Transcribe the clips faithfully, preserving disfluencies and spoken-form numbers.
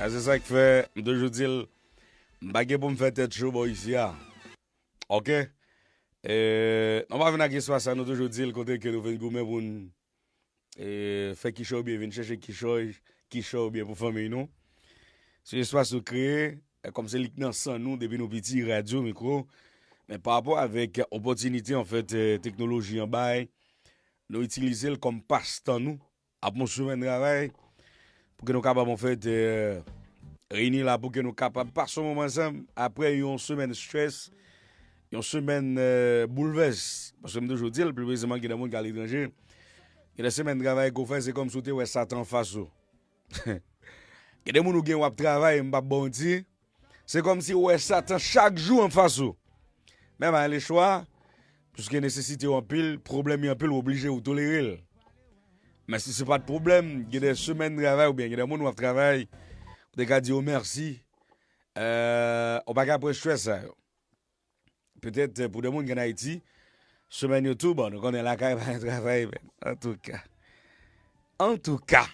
A se sa k fè, m toujou di l, m pa gen pou m fè tèt cho bò isi a. Oke? E, nou pa vin ak espas sa, nou toujou di l kote ke nou vin goumen pou n, e, fè kichòy oubyen vin chèche kichòy, kichòy oubyen pou fanmiy nou. Se espas nou kreye, e, kòm se li k nan san nou depi nou piti, radyo, mikwo. Men pa rapò avèk opòtinite, anfèt, e, teknoloji an bay, nou itilize l kòm pastan nou. Ap yon semèn travay, pou ke nou kapab, anfèt, e, reyini la, pou ke nou kapab pase yon moman ansanm, apre yon semèn strès, yon semèn, e, boulvès. Paske m toujou di l, pli presizeman, gen de moun ki aletranje. Gen de semèn travay ke w fè, se kòmsi w te wè Satan anfas ou. Gen de moun ou gen w ap travay, m p ap ba w manti. Se kòmsi w wè Satan chak jou anfas ou. Men pa gen lechwa, piske nesesite yo anpil, pwoblèm yo anpil, w oblije ou tolere l. Men si se pa t pwoblèm, gen de semèn travay oubyen gen de moun w ap travay, ou te ka di yo mèsi. E, ou pa ka pran strès sa yo. Petèt, e, pou de moun ki ann Ayiti, semèn yo tou bon, nou konnen lakay pa gen travay, men. Antouka. Antouka.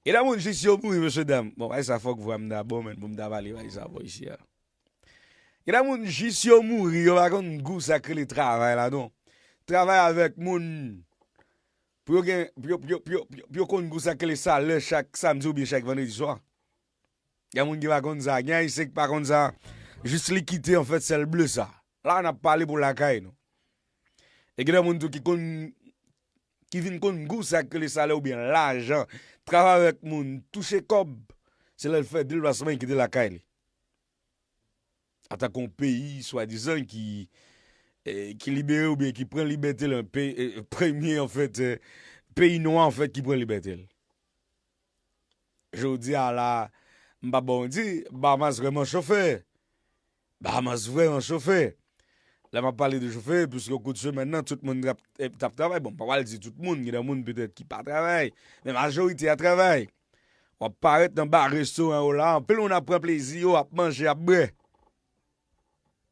Gen de moun jis yo mouri, mesye dam. Bon, bagay sa fòk vwa m ta bon, men, pou m ta pale bagay sa bò isi a. Gen de moun jis yo mouri, yo pa konn gou sa k rele travay la, non. Travay avèk moun, pou yo gen, pou yo, pou yo, pou yo, pou yo, pou yo konn gou sa k rele salè chak samdi oubyen chak vandredi swa. Gen moun ki pa konn sa, gen Ayisyen ki pa konn sa, jis li kite, anfèt, sèl ble sa. La, n ap pale pou lakay nou. E gen de moun tou ki konn, ki vin konn gou sa k rele salè oubyen lajan, travay avèk moun, touche kòb, se lè l fè deplasman, li kite lakay li. Antanke yon peyi, swadizan, ki, e, ki libere oubyen ki pran libète l, pe-, e, premye, anfèt, e, peyi nwa, anfèt, ki pran libète l. Jodi a la, m p ap ba w manti, Bahamas vrèman chofe. Bahamas vrèman chofe. Lè m ap pale de chofe, piske o kou de semèn nan, tout moun t ap, eh, t ap travay. Bon, m pa pral di tout moun, gen de moun petèt ki pa travay, men majorite a travay. W ap parèt nan ba, restoran yo la, anpil moun ap pran plezi yo, ap manje, ap bwè.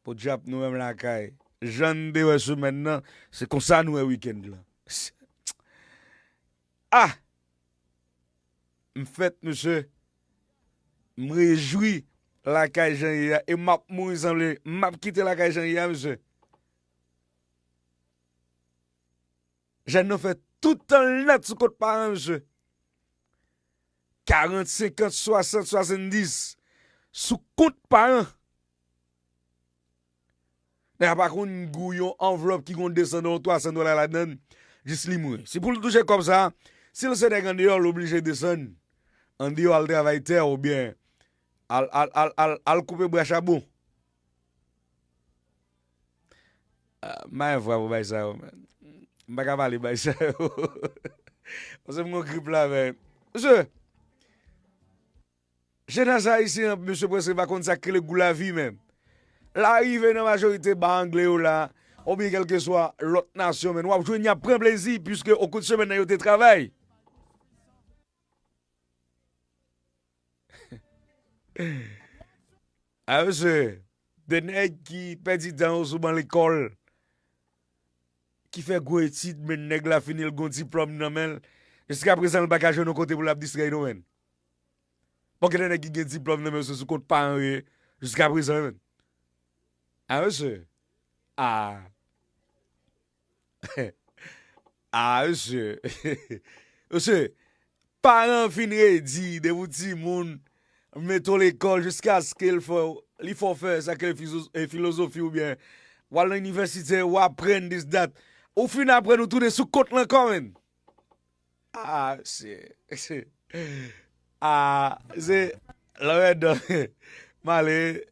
Podyab nou menm lakay. Jan n te wè semèn nan, se konsa nou wè wikenn lan. Ah! M fèt, mesye. M rejwi lakay jan ye a. E m ap mouri sanble. M ap kite lakay jan ye a, mesye. Jèn nan fè tout tan l nèt sou kont paran, mesye. Karant, senkant, swasant, swasanndis. Sou kont paran. Nèg la pa konn gou yon anvlòp ki gon de san dola, twa san dola ladan l, jis li mouri. Si pou l touche kòb sa, si l se nèg andeyò, l oblije desann andeyò, al travay tè oubyen al, al, al, al, al koupe bwa chabon. Ah, m pa gen vwa pou bagay sa yo, man. M pa ka pale bagay sa yo. Paske m gon grip la, men. Mesye, jenès ayisyen an, mesye, prèske pa konn sa k rele gou lavi menm. L arive nan majorite ba angle yo la, oubyen kèlkeswa lòt nasyon, men w ap jwenn y ap pran plezi, piske o kou de semèn nan yo te travay. A, mesye, de nèg ki pèdi tan yo sou ban lekòl, ki fè gwo etid, men nèg la fini, l gon diplòm nan men l. Jiskaprezan, l pa ka jwenn yon kote pou l ap distrè, non, men. Bon, gen de nèg ki gen diplòm nan men yo, se sou kont paran yo ye, jiskaprezan, men. A, mesye. A. A, mesye. Mesye, paran fin redi depi w timoun, mete w lekòl jiskaske l fè, li fè w fè sa k rele fizo-, e, filozofi oubyen w al nan inivèsite, w aprann this, that. Ou fin aprann, ou tounen sou kont lan ankò, men. A, mesye. A, se, lòrèdò. M ale.